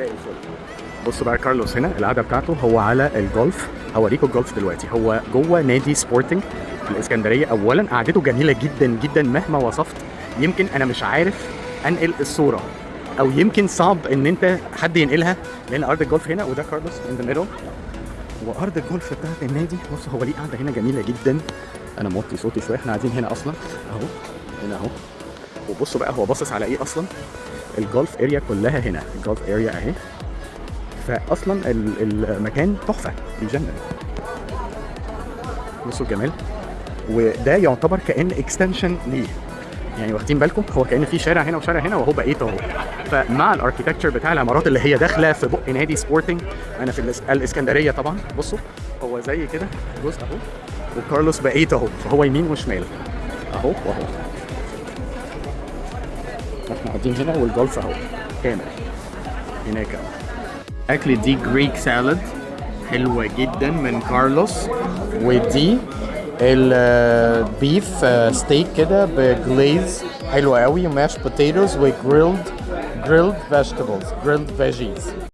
مساء الفل. بصوا بقى، كارلوس هنا القعدة بتاعته هو على الجولف. هوريكم الجولف دلوقتي. هو جوه نادي سبورتنج في الاسكندريه. اولا قعدته جميلة جدا جدا، مهما وصفت يمكن انا مش عارف انقل الصوره، او يمكن صعب ان انت حد ينقلها، لان ارض الجولف هنا وده كارلوس in the middle، وارض الجولف بتاعت النادي. بص، هو ليه قعدة هنا جميلة جدا. انا موطي صوتي شويه، احنا قاعدين هنا اصلا اهو، هنا اهو. وبصوا بقى هو باصص على ايه اصلا. ال golf area كلها هنا، ال golf area اهي. فاصلا المكان تحفه، بيجنن. بصوا الجمال. وده يعتبر كأن extension ليه، يعني واخدين بالكم؟ هو كأن في شارع هنا وشارع هنا وهو بقيت اهو. فمع ال architecture بتاع العمارات اللي هي داخله في بق نادي سبورتنج، انا في الاسكندرية طبعا. بصوا، هو زي كده جزء اهو، وكارلوس بقيت اهو، فهو يمين وشمال اهو واهو. احنا قاعدين هنا والجولف اهو كامل هناك اهو. اكل دي Greek salad حلوة جدا من كارلوس، ودي ال beef steak كده ب glaze حلوة قوي، و mashed potatoes و grilled vegetables، grilled veggies.